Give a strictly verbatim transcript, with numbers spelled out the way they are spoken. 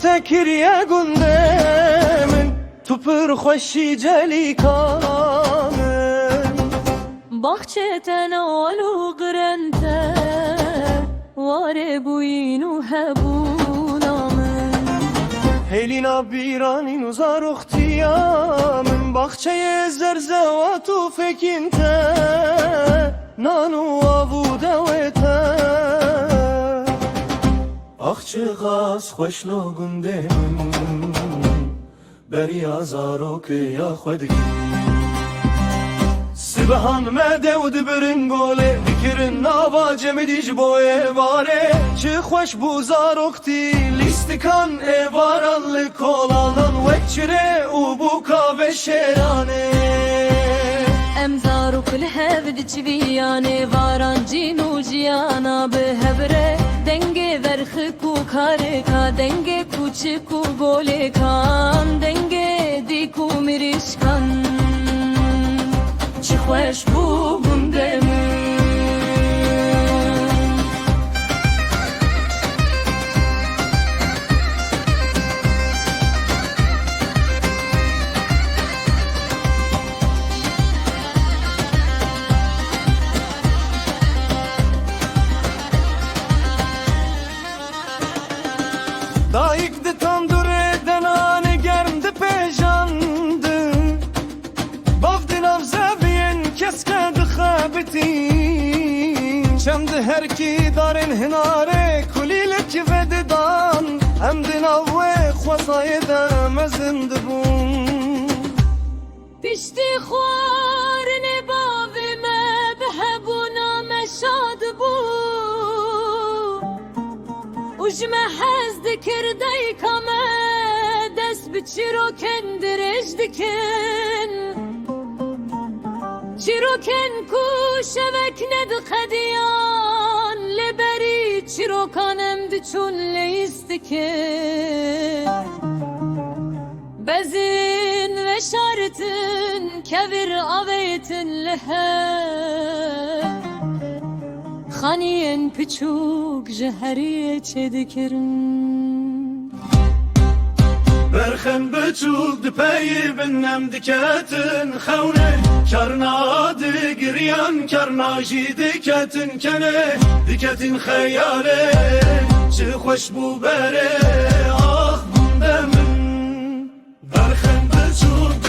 Te kiriye gundê min, tu pir xweşî celîka min. Baxçe te nal û qirente, warê bûyîn û hebûna min. Hêlîna bîranîn û zaroxtiya min, baxçeyê zerzewat û fekîn te, nan û av û dewê te. Ax çiqas xweş lo gundê min, beriya zarokiya xwe dikim. Sibihan me dew dibirin golê, dikirin nava cemidî ji bo êvarê. Çi xweş bû zaroktî, lîstikan êvaran li kolanan wek çirê û bûka veşêranê. Em zarok li hev diçiviyan êvaran cîn û jiyana bi hev re. Dengê verxik û karêka, dengê kûçik û golêkan, dengê dîk û mirîşkan. Çi xweş bû gundê min. Dayik di tandurê de nanê germ dipêjandin. Bav di nav zeviyên keske dixebitî. Çem di herkî darên hinarê kulîlik vedidan. Em di nav wê xwezayê de mezin dibûn. Piştî xwarinê bavê me bi hebûna me şad bû û ji me hez dikir. Dayika me dest bi çîrokên dirêj dikin, çîrokên ku şevek nediqediyan, lê berî çîrokan em diçûn leyîstikin. Bezin, veşartin, kevir avêtin li hev. Xaniyên piçûk ji heriyê çêdikirin. Berxên biçûk dipeyivin, em diketin xewnê. Karna digiriyan, karna jî diketin kenê. Diketin xeyalê, çi xweş bû berê, ax gundê min. Berxên biçûk